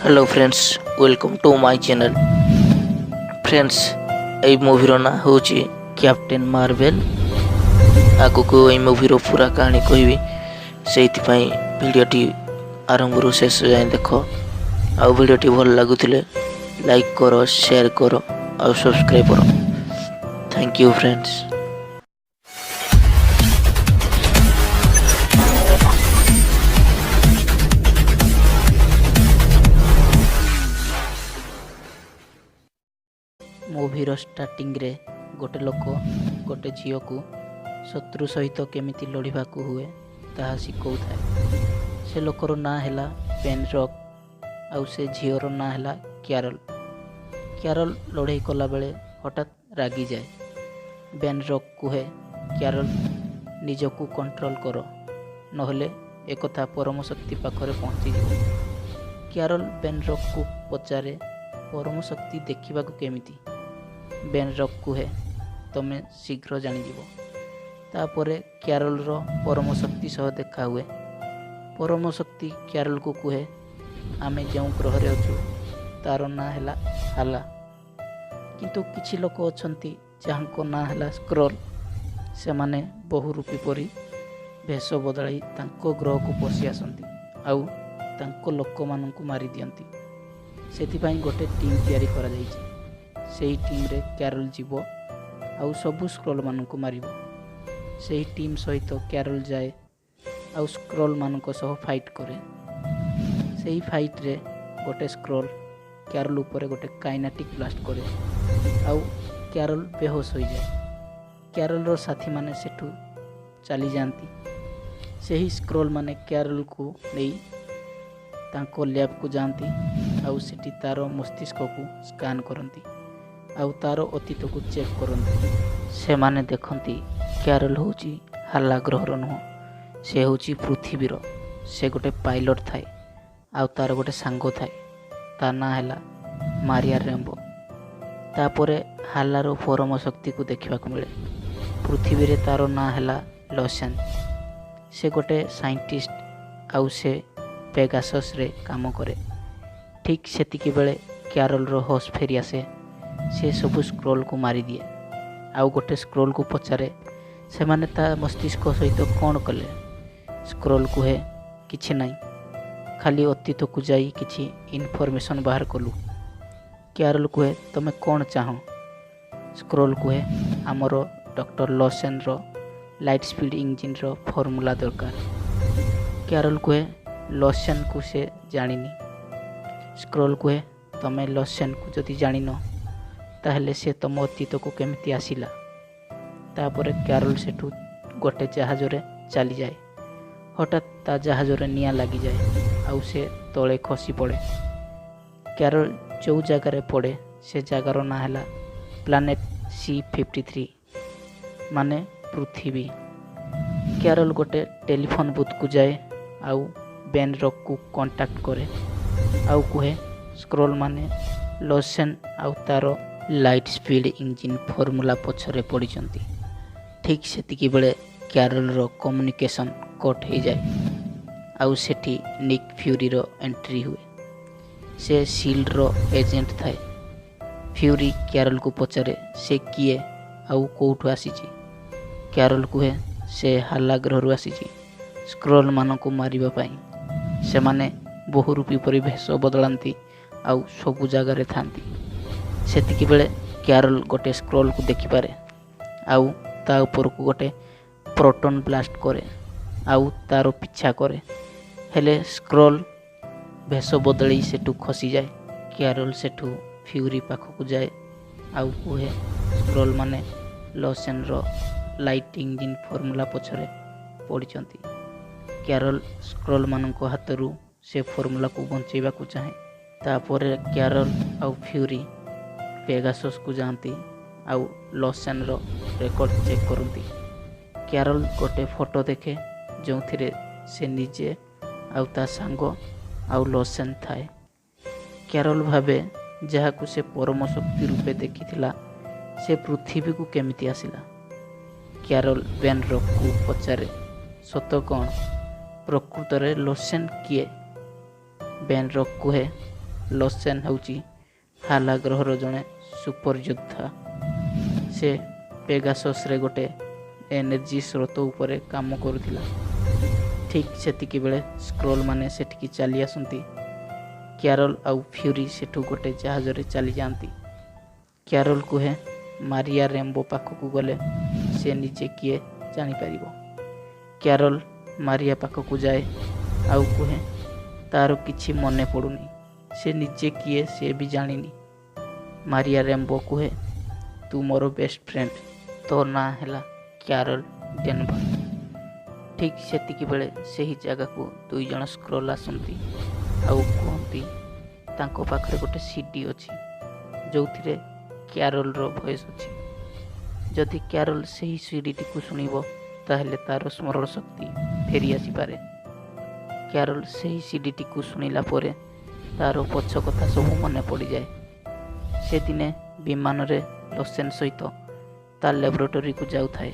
Hello friends, welcome to my channel. Friends, ଏଇ ମୁଭିର ନାଁ ହେଉଛି କ୍ୟାପ୍ଟେନ୍ ମାର୍ଭେଲ୍। ଆଗକୁ ଏଇ ମୁଭିର ପୁରା କାହାଣୀ କହିବି, ସେଇଥିପାଇଁ ଭିଡ଼ିଓଟି ଆରମ୍ଭରୁ ଶେଷ ଯାଏଁ ଦେଖ। ଆଉ ଭିଡ଼ିଓଟି ଭଲ ଲାଗୁଥିଲେ ଲାଇକ୍ କର, ସେୟାର କର ଆଉ ସବସ୍କ୍ରାଇବ୍ କର। Thank you friends. ମୁଭିର ଷ୍ଟାର୍ଟିଂରେ ଗୋଟେ ଲୋକ ଗୋଟେ ଝିଅକୁ ଶତ୍ରୁ ସହିତ କେମିତି ଲଢ଼ିବାକୁ ହୁଏ ତାହା ଶିଖଉଥାଏ। ସେ ଲୋକର ନାଁ ହେଲା ବେନ୍ ରକ୍ ଆଉ ସେ ଝିଅର ନାଁ ହେଲା କ୍ୟାରଲ୍। କ୍ୟାରଲ୍ ଲଢ଼େଇ କଲାବେଳେ ହଠାତ୍ ରାଗିଯାଏ। ବେନ୍ ରକ୍ କୁହେ, "କ୍ୟାରଲ୍, ନିଜକୁ କଣ୍ଟ୍ରୋଲ କର, ନହେଲେ ଏକଥା ପରମ ଶକ୍ତି ପାଖରେ ପହଞ୍ଚିଯିବ।" କ୍ୟାରଲ୍ ବେନ୍ ରକ୍କୁ ପଚାରେ, "ପରମ ଶକ୍ତି ଦେଖିବାକୁ କେମିତି?" ବେନ୍ ରକ୍ କୁହେ, "ତମେ ଶୀଘ୍ର ଜାଣିଯିବ।" ତାପରେ କ୍ୟାରଲ୍ର ପରମ ଶକ୍ତି ସହ ଦେଖା ହୁଏ। ପରମ ଶକ୍ତି କ୍ୟାରଲ୍କୁ କୁହେ, "ଆମେ ଯେଉଁ ଗ୍ରହରେ ଅଛୁ ତାର ନାଁ ହେଲା ହାଲା। କିନ୍ତୁ କିଛି ଲୋକ ଅଛନ୍ତି ଯାହାଙ୍କ ନାଁ ହେଲା ସ୍କ୍ରଲ୍। ସେମାନେ ବହୁରୂପୀ ପରି ଭେଷ ବଦଳାଇ ତାଙ୍କ ଗ୍ରହକୁ ପଶି ଆସନ୍ତି ଆଉ ତାଙ୍କ ଲୋକମାନଙ୍କୁ ମାରିଦିଅନ୍ତି। ସେଥିପାଇଁ ଗୋଟେ ଟିମ୍ ତିଆରି କରାଯାଇଛି। ସେହି ଟିମ୍ରେ କ୍ୟାରଲ୍ ଯିବ ଆଉ ସବୁ ସ୍କ୍ରଲ୍ମାନଙ୍କୁ ମାରିବ।" ସେହି ଟିମ୍ ସହିତ କ୍ୟାରଲ୍ ଯାଏ ଆଉ ସ୍କ୍ରଲ୍ମାନଙ୍କ ସହ ଫାଇଟ୍ କରେ। ସେହି ଫାଇଟ୍ରେ ଗୋଟେ ସ୍କ୍ରଲ୍ କ୍ୟାରଲ୍ ଉପରେ ଗୋଟେ କାଇନାଟିକ୍ ବ୍ଲାଷ୍ଟ କରେ ଆଉ କ୍ୟାରଲ୍ ବେହୋଶ ହୋଇଯାଏ। କ୍ୟାରଲ୍ର ସାଥୀମାନେ ସେଠୁ ଚାଲିଯାଆନ୍ତି। ସେହି ସ୍କ୍ରଲ୍ମାନେ କ୍ୟାରଲ୍କୁ ନେଇ ତାଙ୍କ ଲ୍ୟାବ୍କୁ ଯାଆନ୍ତି ଆଉ ସେଠି ତାର ମସ୍ତିଷ୍କକୁ ସ୍କାନ୍ କରନ୍ତି ଆଉ ତାର ଅତୀତକୁ ଚେକ୍ କରନ୍ତି। ସେମାନେ ଦେଖନ୍ତି କ୍ୟାରଲ୍ ହେଉଛି ହାଲା ଗ୍ରହର ନୁହଁ, ସେ ହେଉଛି ପୃଥିବୀର। ସେ ଗୋଟେ ପାଇଲଟ୍ ଥାଏ ଆଉ ତାର ଗୋଟେ ସାଙ୍ଗ ଥାଏ, ତା ନାଁ ହେଲା ମାରିଆ ରେମ୍ବୋ। ତାପରେ ହାଲାର ପରମ ଶକ୍ତିକୁ ଦେଖିବାକୁ ମିଳେ। ପୃଥିବୀରେ ତାର ନାଁ ହେଲା ଲସେନ୍। ସେ ଗୋଟେ ସାଇଣ୍ଟିଷ୍ଟ ଆଉ ସେ ପେଗାସସ୍ରେ କାମ କରେ। ଠିକ୍ ସେତିକି ବେଳେ କ୍ୟାରଲ୍ର ହୋସ୍ ଫେରି ଆସେ। ସେ ସବୁ ସ୍କ୍ରୋଲ୍କୁ ମାରିଦିଏ ଆଉ ଗୋଟେ ସ୍କ୍ରୋଲ୍କୁ ପଚାରେ, ସେମାନେ ତା ମସ୍ତିଷ୍କ ସହିତ କ'ଣ କଲେ? ସ୍କ୍ରୋଲ୍ କୁହେ, "କିଛି ନାହିଁ, ଖାଲି ଅତୀତକୁ ଯାଇ କିଛି ଇନଫର୍ମେସନ୍ ବାହାର କଲୁ।" କ୍ୟାରଲ୍ କୁହେ, "ତମେ କ'ଣ ଚାହଁ?" ସ୍କ୍ରୋଲ୍ କୁହେ, "ଆମର ଡକ୍ଟର ଲସେନ୍ର ଲାଇଟ୍ ସ୍ପିଡ୍ ଇଞ୍ଜିନ୍ର ଫର୍ମୁଲା ଦରକାର।" କ୍ୟାରଲ୍ କୁହେ, ଲସେନ୍କୁ ସେ ଜାଣିନି। ସ୍କ୍ରୋଲ୍ କୁହେ, "ତମେ ଲସେନ୍କୁ ଯଦି ଜାଣିନ, ତାହେଲେ ସେ ତମ ଅତୀତକୁ କେମିତି ଆସିଲା?" ତାପରେ କ୍ୟାରଲ୍ ସେଠୁ ଗୋଟେ ଜାହାଜରେ ଚାଲିଯାଏ। ହଠାତ୍ ତା ଜାହାଜରେ ନିଆଁ ଲାଗିଯାଏ ଆଉ ସେ ତଳେ ଖସି ପଡ଼େ। କ୍ୟାରଲ୍ ଯେଉଁ ଜାଗାରେ ପଡ଼େ, ସେ ଜାଗାର ନାଁ ହେଲା ପ୍ଲାନେଟ୍ C-53, ମାନେ ପୃଥିବୀ। କ୍ୟାରଲ୍ ଗୋଟେ ଟେଲିଫୋନ୍ ବୁଥକୁ ଯାଏ ଆଉ ବେନ୍ ରକ୍କୁ କଣ୍ଟାକ୍ଟ କରେ ଆଉ କୁହେ, ସ୍କ୍ରୋଲ୍ ମାନେ ଲସେନ୍ ଆଉ ତାର ଲାଇଟ୍ ସ୍ପିଡ୍ ଇଞ୍ଜିନ୍ ଫର୍ମୁଲା ପଛରେ ପଡ଼ିଛନ୍ତି। ଠିକ୍ ସେତିକି ବେଳେ କ୍ୟାରଲ୍ର କମ୍ୟୁନିକେସନ୍ କଟ୍ ହେଇଯାଏ ଆଉ ସେଠି ନିକ୍ ଫ୍ୟୁରିର ଏଣ୍ଟ୍ରି ହୁଏ। ସେ ସିଲ୍ଡର ଏଜେଣ୍ଟ ଥାଏ। ଫ୍ୟୁରି କ୍ୟାରଲ୍କୁ ପଚାରେ, ସେ କିଏ ଆଉ କେଉଁଠୁ ଆସିଛି? କ୍ୟାରଲ୍ କୁହେ, ସେ ହାଲା ଗ୍ରହରୁ ଆସିଛି ସ୍କ୍ରୋଲ୍ମାନଙ୍କୁ ମାରିବା ପାଇଁ। ସେମାନେ ବହୁରୂପୀ ପରି ଭେଷ ବଦଳାନ୍ତି ଆଉ ସବୁ ଜାଗାରେ ଥାନ୍ତି। ସେତିକି ବେଳେ କ୍ୟାରଲ୍ ଗୋଟେ ସ୍କ୍ରୋଲ୍କୁ ଦେଖିପାରେ ଆଉ ତା ଉପରକୁ ଗୋଟେ ପ୍ରୋଟନ୍ ବ୍ଲାଷ୍ଟ କରେ ଆଉ ତାର ପିଛା କରେ। ହେଲେ ସ୍କ୍ରୋଲ୍ ଭେଷ ବଦଳେଇ ସେଠୁ ଖସିଯାଏ। କ୍ୟାରଲ୍ ସେଠୁ ଫ୍ୟୁରି ପାଖକୁ ଯାଏ ଆଉ କୁହେ, ସ୍କ୍ରୋଲ୍ ମାନେ ଲସେନ୍ର ଲାଇଟ୍ ଇଞ୍ଜିନ୍ ଫର୍ମୁଲା ପଛରେ ପଡ଼ିଛନ୍ତି। କ୍ୟାରଲ୍ ସ୍କ୍ରୋଲ୍ମାନଙ୍କ ହାତରୁ ସେ ଫର୍ମୁଲାକୁ ବଞ୍ଚେଇବାକୁ ଚାହେଁ। ତାପରେ କ୍ୟାରଲ୍ ଆଉ ଫ୍ୟୁରି ପେଗାସସ୍କୁ ଯାଆନ୍ତି ଆଉ ଲସେନ୍ର ରେକର୍ଡ଼ ଚେକ୍ କରନ୍ତି। କ୍ୟାରଲ୍ ଗୋଟେ ଫଟୋ ଦେଖେ, ଯେଉଁଥିରେ ସେ ନିଜେ ଆଉ ତା ସାଙ୍ଗ ଆଉ ଲସେନ୍ ଥାଏ। କ୍ୟାରଲ୍ ଭାବେ, ଯାହାକୁ ସେ ପରମ ଶକ୍ତି ରୂପେ ଦେଖିଥିଲା, ସେ ପୃଥିବୀକୁ କେମିତି ଆସିଲା? କ୍ୟାରଲ୍ ବେନ୍ ରକ୍କୁ ପଚାରେ, ସତ କ'ଣ? ପ୍ରକୃତରେ ଲସେନ୍ କିଏ? ବେନ୍ ରକ୍ କୁହେ, ଲସେନ୍ ହେଉଛି ହାଲା ଗ୍ରହର ଜଣେ ସୁପର ଯୋଦ୍ଧା। ସେ ପେଗାସସ୍ରେ ଗୋଟେ ଏନର୍ଜି ସ୍ରୋତ ଉପରେ କାମ କରୁଥିଲା। ଠିକ୍ ସେତିକି ବେଳେ ସ୍କ୍ରୋଲ୍ମାନେ ସେଠିକି ଚାଲି ଆସନ୍ତି। କ୍ୟାରୋଲ୍ ଆଉ ଫ୍ୟୁରି ସେଠୁ ଗୋଟେ ଜାହାଜରେ ଚାଲିଯାଆନ୍ତି। କ୍ୟାରୋଲ୍ କୁହେ, ମାରିଆ ରେମ୍ବୋ ପାଖକୁ ଗଲେ ସେ ନିଜେ କିଏ ଜାଣିପାରିବ। କ୍ୟାରୋଲ୍ ମାରିଆ ପାଖକୁ ଯାଏ ଆଉ କୁହେ ତାର କିଛି ମନେ ପଡ଼ୁନି, ସେ ନିଜେ କିଏ ସେ ବି ଜାଣିନି। ମାରିଆ ରେମ୍ବୋ କୁହେ, ତୁ ମୋର ବେଷ୍ଟ ଫ୍ରେଣ୍ଡ, ତୋ ନାଁ ହେଲା କ୍ୟାରୋଲ୍ ଡେନଭର। ଠିକ୍ ସେତିକି ବେଳେ ସେହି ଜାଗାକୁ 2 ଜଣ ସ୍କ୍ରୋଲ୍ ଆସନ୍ତି ଆଉ କୁହନ୍ତି ତାଙ୍କ ପାଖରେ ଗୋଟେ ସିଡି ଅଛି, ଯେଉଁଥିରେ କ୍ୟାରୋଲ୍ର ଭଏସ୍ ଅଛି। ଯଦି କ୍ୟାରୋଲ୍ ସେହି ସିଡ଼ିଟିକୁ ଶୁଣିବ, ତାହେଲେ ତାର ସ୍ମରଣ ଶକ୍ତି ଫେରି ଆସିପାରେ। କ୍ୟାରୋଲ୍ ସେହି ସିଡ଼ିଟିକୁ ଶୁଣିଲା ପରେ ତାର ପଛ କଥା ସବୁ ମନେ ପଡ଼ିଯାଏ। ସେ ଦିନେ ବିମାନରେ ଲସେନ୍ ସହିତ ତା ଲାବୋରେଟୋରୀକୁ ଯାଉଥାଏ।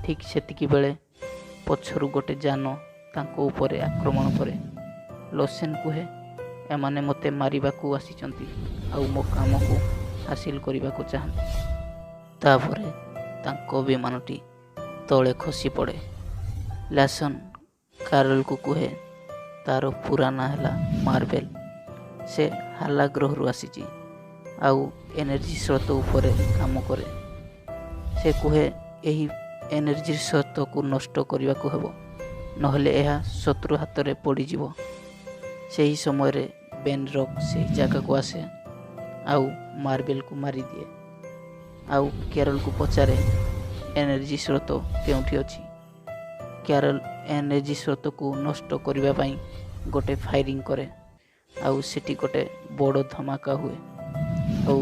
ଠିକ୍ ସେତିକି ବେଳେ ପଛରୁ ଗୋଟେ ଯାନ ତାଙ୍କ ଉପରେ ଆକ୍ରମଣ କରେ। ଲସେନ୍ କୁହେ, ଏମାନେ ମୋତେ ମାରିବାକୁ ଆସିଛନ୍ତି ଆଉ ମୋ କାମକୁ ହାସିଲ କରିବାକୁ ଚାହାନ୍ତି। ତାପରେ ତାଙ୍କ ବିମାନଟି ତଳେ ଖସି ପଡ଼େ। ଲାସନ୍ କାରୋଲକୁ କୁହେ ତାର ପୁରା ନାଁ ହେଲା ମାର୍ବେଲ। ସେ ହାଲା ଗ୍ରହରୁ ଆସିଛି ଆଉ ଏନର୍ଜି ସ୍ରୋତ ଉପରେ କାମ କରେ। ସେ କୁହେ ଏହି ଏନର୍ଜି ସ୍ରୋତକୁ ନଷ୍ଟ କରିବାକୁ ହେବ, ନହେଲେ ଏହା ଶତ୍ରୁ ହାତରେ ପଡ଼ିଯିବ। ସେହି ସମୟରେ ବେନ୍ ରକ୍ ସେହି ଜାଗାକୁ ଆସେ ଆଉ ମାର୍ବେଲକୁ ମାରିଦିଏ ଆଉ କ୍ୟାରୋଲକୁ ପଚାରେ ଏନର୍ଜି ସ୍ରୋତ କେଉଁଠି ଅଛି। କ୍ୟାରୋଲ ଏନର୍ଜି ସ୍ରୋତକୁ ନଷ୍ଟ କରିବା ପାଇଁ ଗୋଟେ ଫାୟାରିଂ କରେ ଆଉ ସେଠି ଗୋଟେ ବଡ଼ ଧମାକା ହୁଏ ଆଉ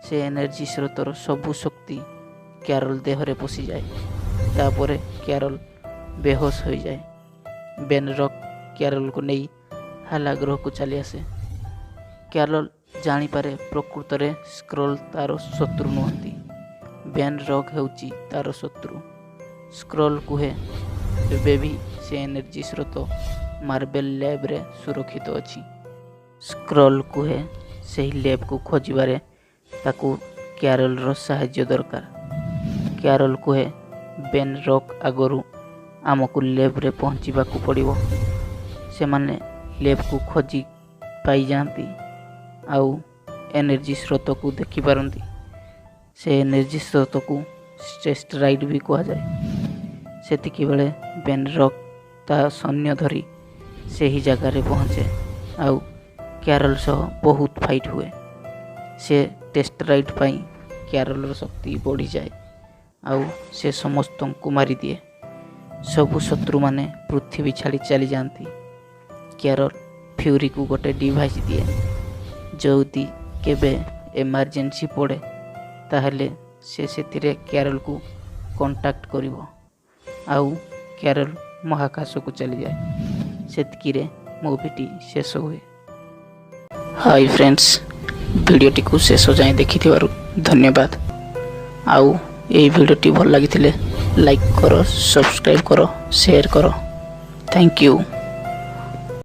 ସେ ଏନର୍ଜି ସ୍ରୋତର ସବୁ ଶକ୍ତି କ୍ୟାରୋଲ ଦେହରେ ପଶିଯାଏ। ତାପରେ କ୍ୟାରୋଲ ବେହୋଶ ହୋଇଯାଏ। ବେନ୍ ରକ୍ କ୍ୟାରୋଲକୁ ନେଇ ହାଲା ଗ୍ରହକୁ ଚାଲି ଆସେ। କ୍ୟାରୋଲ ଜାଣିପାରେ ପ୍ରକୃତରେ ସ୍କ୍ରୋଲ୍ ତାର ଶତ୍ରୁ ନୁହନ୍ତି, ବେନ୍ ରକ୍ ହେଉଛି ତାର ଶତ୍ରୁ। ସ୍କ୍ରୋଲ୍ କୁହେ ଏବେ ବି ସେ ଏନର୍ଜି ସ୍ରୋତ ମାର୍ବେଲ ଲ୍ୟାବ୍ରେ ସୁରକ୍ଷିତ ଅଛି। ସ୍କ୍ରୋଲ୍ କୁହେ ସେହି ଲ୍ୟାବ୍କୁ ଖୋଜିବାରେ ତାକୁ କ୍ୟାରୋଲର ସାହାଯ୍ୟ ଦରକାର। କ୍ୟାରୋଲ କୁହେ ବେନ୍ ରକ୍ ଆଗରୁ ଆମକୁ ଲ୍ୟାବ୍ରେ ପହଞ୍ଚିବାକୁ ପଡ଼ିବ। ସେମାନେ ଲ୍ୟାବ୍କୁ ଖୋଜି ପାଇଯାଆନ୍ତି ଆଉ ଏନର୍ଜି ସ୍ରୋତକୁ ଦେଖିପାରନ୍ତି। ସେ ଏନର୍ଜି ସ୍ରୋତକୁ ଟେସରାକ୍ଟ ବି କୁହାଯାଏ। ସେତିକି ବେଳେ ବେନ୍ ରକ୍ ତା ସୈନ୍ୟ ଧରି ସେହି ଜାଗାରେ ପହଞ୍ଚେ ଆଉ କ୍ୟାରୋଲ ସହ ବହୁତ ଫାଇଟ୍ ହୁଏ। ସେ ଟେସରାକ୍ଟ ପାଇଁ କ୍ୟାରୋଲର ଶକ୍ତି ବଢ଼ିଯାଏ ଆଉ ସେ ସମସ୍ତଙ୍କୁ ମାରିଦିଏ। ସବୁ ଶତ୍ରୁମାନେ ପୃଥିବୀ ଛାଡ଼ି ଚାଲିଯାଆନ୍ତି। କ୍ୟାରୋଲ ଫ୍ୟୁରିକୁ ଗୋଟେ ଡିଭାଇସ୍ ଦିଏ, ଯଦି କେବେ ଏମର୍ଜେନ୍ସି ପଡ଼େ ତାହେଲେ ସେ ସେଥିରେ କ୍ୟାରୋଲକୁ କଣ୍ଟାକ୍ଟ କରିବ ଆଉ କ୍ୟାରୋଲ ମହାକାଶକୁ ଚାଲିଯାଏ। ସେତିକିରେ ମୁଭିଟି ଶେଷ ହୁଏ। ହାଇ ଫ୍ରେଣ୍ଡସ୍, ଭିଡ଼ିଓଟିକୁ ଶେଷ ଯାଏଁ ଦେଖିଥିବାରୁ ଧନ୍ୟବାଦ। ଆଉ ଏହି ଭିଡ଼ିଓଟି ଭଲ ଲାଗିଥିଲେ ଲାଇକ୍ କର, ସବସ୍କ୍ରାଇବ୍ କର, ସେୟାର କର। Thank you.